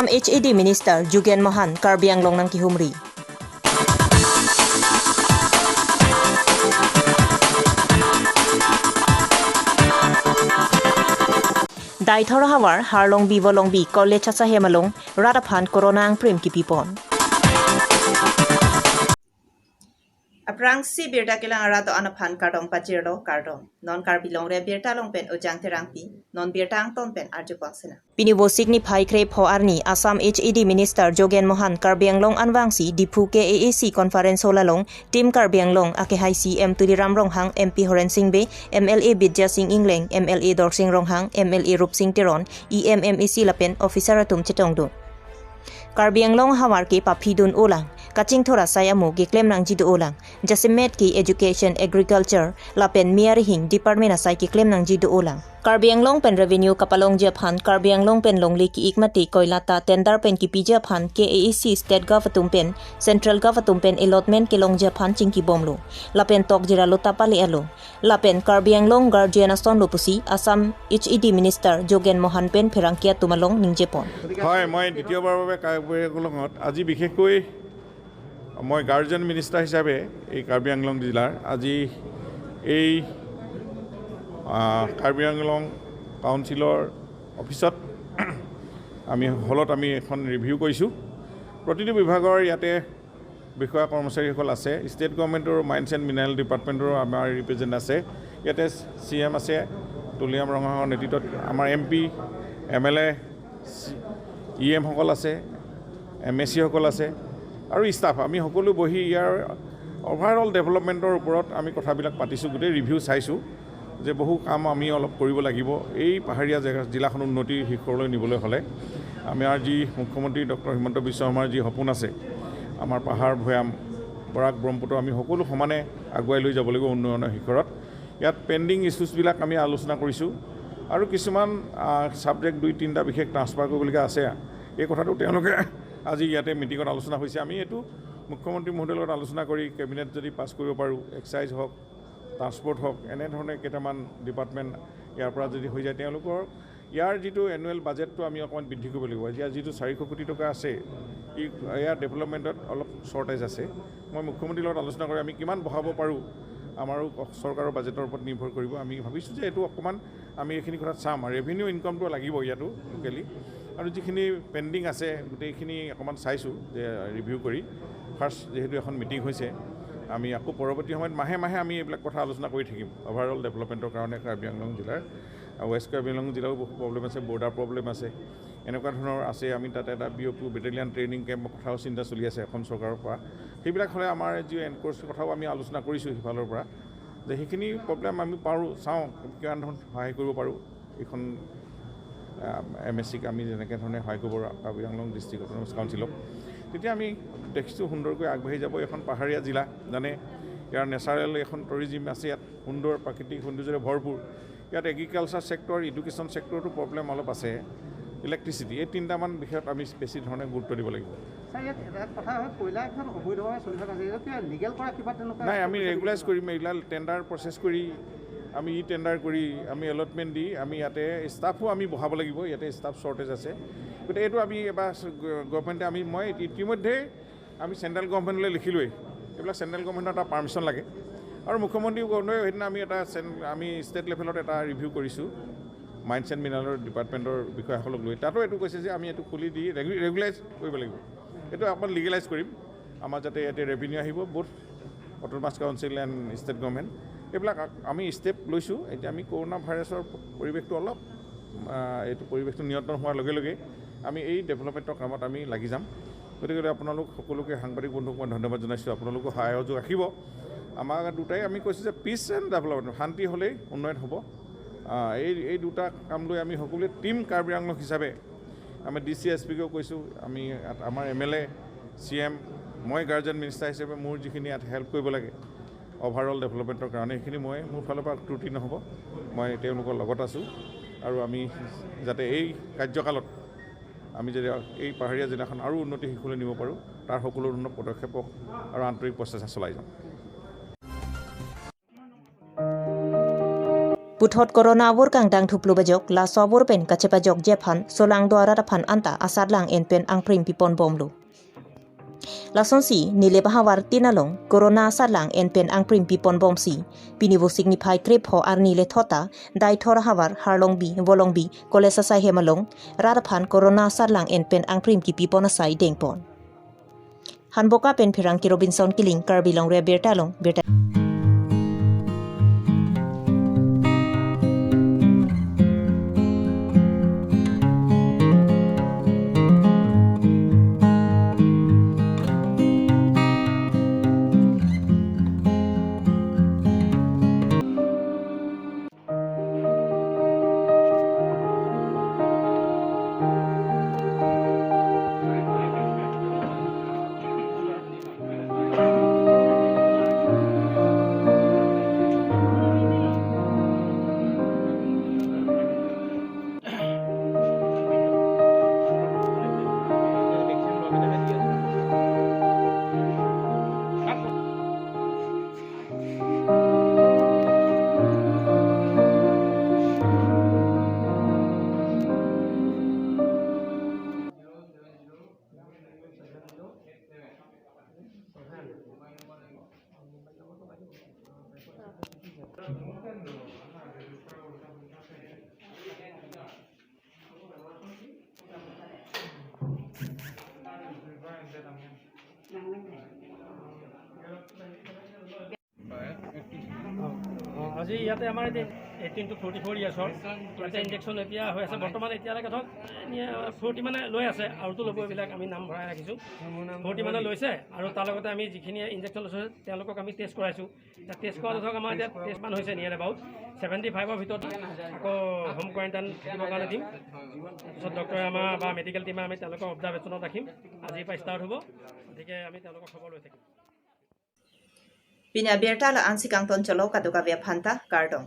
Assam HED Minister Jogen Mohan Karbi Anglong nang kihumri. Daithor hawar harlong bi bolong bi college asa hemalong radaphan corona ang prem ki pipon. Aprang si birda kilang arado anaphan kardong pajirlo kardong. Non karbilong re birta long pen ojang terangpi. Non birta ang ton pen arju pangsena. Pini wosikni phaikhre pho arni Assam HED Minister Jogen Mohan Karbi Anglong anwangsi Diphu KAAC Conference holalong Team Karbi Anglong ake hai CM Tuliram Ronghang, MP Horen Singh Be, MLA Bidya Singh Ingleng, MLA Dorsing Ronghang, MLA Rup Singh Teron, EMMEC lapen officer atum chetongdu. Karbi Anglong hawar ke paphidun olang kaching thora sai amu ge claim nang jidu olang jasimet ki education, agriculture lapen miari hing department asai ki claim nang jidu olang. Karbi Anglong pen revenue kapalong jephan Karbi Anglong pen longli ki ikmati koilata tender pen ki pija phan KAAC state gov pen central gov pen allotment ke long jephan chingki bomlo lapen tok jira lota pali alo lapen Karbi Anglong guardian ason lopusi Assam HED Minister Jogen Mohan pen pherangkia tumalong ningjepon. হয়, মই দ্বিতীয়বাৰৰ বাবে কাৰ্বি আংলঙত আজি বিশেষকৈ মই guardian minister হিচাপে এই কাৰ্বি আংলং জিলাৰ আজি এই কাৰ্বি আংলং কাউন্সিলৰ অফিচত আমি হলত আমি এখন ৰিভিউ কৰিছোঁ। প্ৰতিটো বিভাগৰ ইয়াতে বিষয়া কৰ্মচাৰীসকল আছে। ষ্টেট গভৰ্ণমেণ্টৰ মাইন্স এণ্ড মিনাৰেল ডিপাৰ্টমেণ্টৰো আমাৰ ৰিপ্ৰেজেণ্ট আছে। ইয়াতে চি এম আছে তুলিৰাম ৰংহাঙৰ নেতৃত্বত, আমাৰ এম পি, এম এল এ, ই এমসকল আছে, এম এ চিসকল আছে আৰু ষ্টাফ। আমি সকলো বহি ইয়াৰ অভাৰঅল ডেভেলপমেণ্টৰ ওপৰত আমি কথাবিলাক পাতিছোঁ। গোটেই ৰিভিউ চাইছোঁ যে বহু কাম আমি অলপ কৰিব লাগিব এই পাহাৰীয়া জেগা জিলাখন উন্নতিৰ শিখৰলৈ নিবলৈ হ'লে। আমাৰ যি মুখ্যমন্ত্ৰী ডক্টৰ হিমন্ত বিশ্ব শৰ্মাৰ যি সপোন আছে, আমাৰ পাহাৰ ভৈয়াম, বৰাক, ব্ৰহ্মপুত্ৰ আমি সকলো সমানে আগুৱাই লৈ যাব লাগিব উন্নয়নৰ শিখৰত। ইয়াত পেণ্ডিং ইছ্যুজবিলাক আমি আলোচনা কৰিছোঁ আৰু কিছুমান ছাবজেক্ট দুই তিনিটা বিশেষ ট্ৰান্সফাৰ কৰিবলগীয়া আছে। এই কথাটো তেওঁলোকে আজি ইয়াতে মিটিঙত আলোচনা হৈছে। আমি এইটো মুখ্যমন্ত্ৰী মহোদয়ৰ লগত আলোচনা কৰি কেবিনেট যদি পাছ কৰিব পাৰোঁ, এক্সাইজ হওক, ট্ৰান্সপৰ্ট হওক, এনেধৰণে কেইটামান ডিপাৰ্টমেণ্ট ইয়াৰ পৰা যদি হৈ যায়, তেওঁলোকৰ ইয়াৰ যিটো এনুৱেল বাজেটটো আমি অকণমান বৃদ্ধি কৰিব লাগিব। এতিয়া যিটো 400 কোটি টকা আছে, ই ইয়াৰ ডেভেলপমেণ্টত অলপ শ্বৰ্টেজ আছে। মই মুখ্যমন্ত্ৰীৰ লগত আলোচনা কৰি আমি কিমান বঢ়াব পাৰোঁ, আমাৰো চৰকাৰৰ বাজেটৰ ওপৰত নিৰ্ভৰ কৰিব। আমি ভাবিছোঁ যে এইটো অকণমান আমি এইখিনি কথাত চাম আৰু ৰেভিনিউ ইনকামটো লাগিব ইয়াতো লোকেলি আৰু যিখিনি পেণ্ডিং আছে গোটেইখিনি অকণমান চাইছোঁ যে ৰিভিউ কৰি ফাৰ্ষ্ট যিহেতু এখন মিটিং হৈছে, আমি আকৌ পৰৱৰ্তী সময়ত মাহে মাহে আমি এইবিলাক কথা আলোচনা কৰি থাকিম অভাৰঅল ডেভেলপমেণ্টৰ কাৰণে কাৰ্বি আংলং জিলাৰ। আৰু ৱেষ্ট কাৰ্বি আংলং জিলাৰো বহু প্ৰব্লেম আছে, বৰ্ডাৰ প্ৰব্লেম আছে, এনেকুৱা ধৰণৰ আছে। আমি তাত এটা বি অ' পি বেটেলিয়ান ট্ৰেইনিং কেম্পৰ কথাও চিন্তা চলি আছে অসম চৰকাৰৰ পৰা। সেইবিলাক হ'লে আমাৰ যি এনক'ৰ্চৰ কথাও আমি আলোচনা কৰিছোঁ সিফালৰ পৰা যে সেইখিনি প্ৰব্লেম আমি পাৰোঁ, চাওঁ কিমান ধৰণৰ সহায় কৰিব পাৰোঁ। এইখন এম এছ চিক আমি যেনেকৈ ধৰণে সহায় কৰিব পাৰোঁ, কাৰ্বি আংলং ডিষ্ট্ৰিক্ট অট'নমাছ কাউন্সিলক, তেতিয়া আমি দেখিছোঁ সুন্দৰকৈ আগবাঢ়ি যাব। এখন পাহাৰীয়া জিলা জানে, ইয়াৰ নেচাৰেল এখন টুৰিজিম আছে। ইয়াত সুন্দৰ প্ৰাকৃতিক সৌন্দৰ্যৰে ভৰপূৰ। ইয়াত এগ্ৰিকালচাৰ ছেক্টৰ, এডুকেশ্যন ছেক্টৰটো প্ৰব্লেম অলপ আছে, ইলেক্ট্ৰিচিটি, এই তিনিটামান বিষয়ত আমি বেছি ধৰণে গুৰুত্ব দিব লাগিব। ছাৰ, ইয়াত এটা কথা হয়, কয়লা এখন অবৈধভাৱে চলি থকা আছে। এইটো কিবা লিগেল কৰা কিবা তেনেকুৱা? নাই, আমি ৰেগুলাইজ কৰিম। এইবিলাক টেণ্ডাৰ প্ৰচেছ কৰি আমি ই টেণ্ডাৰ কৰি আমি এলটমেণ্ট দি আমি ইয়াতে ষ্টাফো আমি বঢ়াব লাগিব। ইয়াতে ষ্টাফ শ্বৰ্টেজ আছে। গতিকে এইটো আমি এবাৰ গভমেণ্টে আমি মই ইতিমধ্যে আমি চেণ্ট্ৰেল গভমেণ্টলৈ লিখিলোৱেই। এইবিলাক চেণ্ট্ৰেল গভমেণ্টৰ এটা পাৰ্মিশ্যন লাগে। আৰু মুখ্যমন্ত্ৰী মহোদয়ে সেইদিনা আমি এটা আমি ষ্টেট লেভেলত এটা ৰিভিউ কৰিছোঁ মাইন্স এণ্ড মিনাৰেলৰ ডিপাৰ্টমেণ্টৰ বিষয়াসকলক লৈ। তাতো এইটো কৈছে যে আমি এইটো খুলি দি ৰেগুলাইজ কৰিব লাগিব। এইটো অকণমান লিগেলাইজ কৰিম, আমাৰ যাতে ইয়াতে ৰেভিনিউ আহিব, both autonomous council and state government। এইবিলাক আমি ষ্টেপ লৈছোঁ। এতিয়া আমি কৰোণা ভাইৰাছৰ পৰিৱেশটো অলপ এইটো পৰিৱেশটো নিয়ন্ত্ৰণ হোৱাৰ লগে লগে আমি এই ডেভেলপমেণ্টৰ কামত আমি লাগি যাম। গতিকে আপোনালোক সকলোকে, সাংবাদিক বন্ধুক মই ধন্যবাদ জনাইছোঁ। আপোনালোকো সহায় সহযোগ ৰাখিব। আমাক দুটাই আমি কৈছোঁ যে পিচ এণ্ড ডেভেলপমেণ্ট, শান্তি হ'লেই উন্নয়ন হ'ব। এই দুটা কাম লৈ আমি সকলোৱে টীম কাৰ্বি আংলং হিচাপে আমি ডি চি এছ পিকেও কৈছোঁ, আমি ইয়াত আমাৰ এম এল এ, চি এম, মই গাৰ্জেন মিনিষ্টাৰ হিচাপে মোৰ যিখিনি ইয়াত হেল্প কৰিব লাগে অভাৰঅল ডেভেলপমেণ্টৰ কাৰণে, সেইখিনি মই মোৰ ফালৰ পৰা ত্ৰুটি নহ'ব। মই তেওঁলোকৰ লগত আছোঁ আৰু আমি যাতে এই কাৰ্যকালত আমি যদি এই পাহাৰীয়া জিলাখন আৰু উন্নতি শিখৰলৈ নিব পাৰোঁ, তাৰ সকলো ধৰণৰ পদক্ষেপক আৰু আন্তৰিক প্ৰচেষ্টা চলাই যাম। Puthot corona awur kang dang thuplu bajok la sobur pen kachepa jok jephan solang dwara phan anta asad lang en pen ang prim pipon bomlu. Lason si nile bahawar tinalong corona asad lang en pen ang prim pipon bom si pinibo signify krep ho ar nile thota dai thor hawar harlong bi bolong bi kolesa sai hemalong radaphan corona asad lang en pen ang prim ki pipon asai dengpon. Hanboka pen phirang ki Robinson Kiling Karbi long re bertalong berta. আজি ইয়াতে আমাৰ 18 to 44 ইয়াৰ্ছৰ ইয়াতে injection এতিয়া হৈ আছে বৰ্তমান। এতিয়ালৈকে ধৰক 40 মানে লৈ আছে, আৰুতো ল'ব, এইবিলাক আমি নাম ভৰাই ৰাখিছোঁ। 40 মানে লৈছে আৰু তাৰ লগতে আমি যিখিনি ইনজেকশ্যন লৈছোঁ তেওঁলোকক আমি টেষ্ট কৰাইছোঁ। টেষ্ট কৰাটো ধৰক আমাৰ এতিয়া টেষ্ট মান হৈছে নিয়াৰ এবাউট 75ৰ ভিতৰত। আকৌ হোম কোৱাৰেণ্টাইন থাকিবৰ কাৰণে দিম। তাৰপিছত ডক্টৰে আমাৰ বা মেডিকেল টীমে আমি তেওঁলোকক অবজাৰ্ভেশ্যনত ৰাখিম। আজিৰ পৰা ষ্টাৰ্ট হ'ব, গতিকে আমি তেওঁলোকক খবৰ লৈ থাকিম। Pinya berta la ansi kang ton chalo kaduka vya phanta kardong.